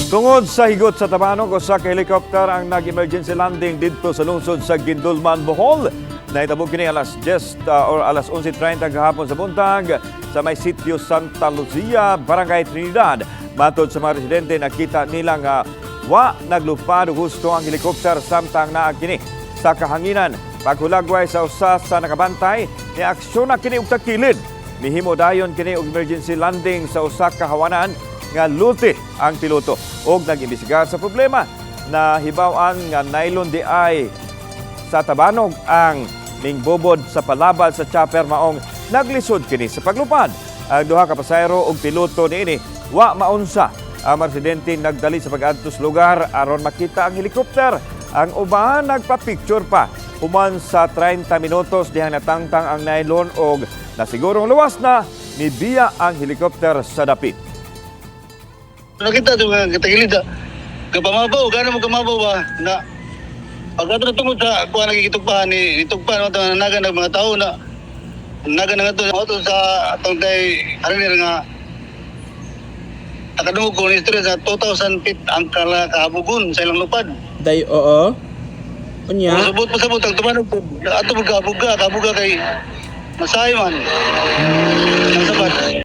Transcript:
Tungod sa higot sa tabanog, usa ka helicopter ang nag-emergency landing didto sa lungsod sa Guindulman, Bohol. Nahitabo kini alas 10 or alas 11:30 gahapon sa buntag sa may sitio Santa Lucia, Barangay Trinidad. Matod sa mga residente, nakita nila nga wa naglupad husto ang helicopter samtang naa kini sa kahanginan. Paghulagway sa usa sa nakabantay, niaksyon na kini og tagkilid. Nihimo dayon kini og emergency landing sa usa ka hawanan nga luti ang piloto og nag-imbestigar sa problema. Nahibaw-an nga nylon diay sa tabanog ang mingbubod sa palabad sa chopper, maong naglisod kini sa paglupad. Ang duha ka pasahero ug piloto niini wa maunsa. Ang mga residente nagdali sa pag-adto sa lugar aron makita ang helikopter. Ang uban nagpa-picture pa. Human sa 30 minutos dihang natangtang ang nylon og nasigurong luwas na, nibiya ang helikopter sa dapit. Nakita ito nga katagilid sa kapamabaw, gano'n mo kamabaw ba na pag ato tungod sa kuha nagkikitugpahan ni itugpahan mo ito naga ng mga tao na naga na nga ito sa atong kay arinir nga nakadungog ko ni istorya sa 2,000 feet ang kala kahabugon sa ilang lupad. Day, oo. Unya. Sabot pa sabot ang tumanog po. Ato mo kahabuga, kahabuga kay masahay man. Ang sabat.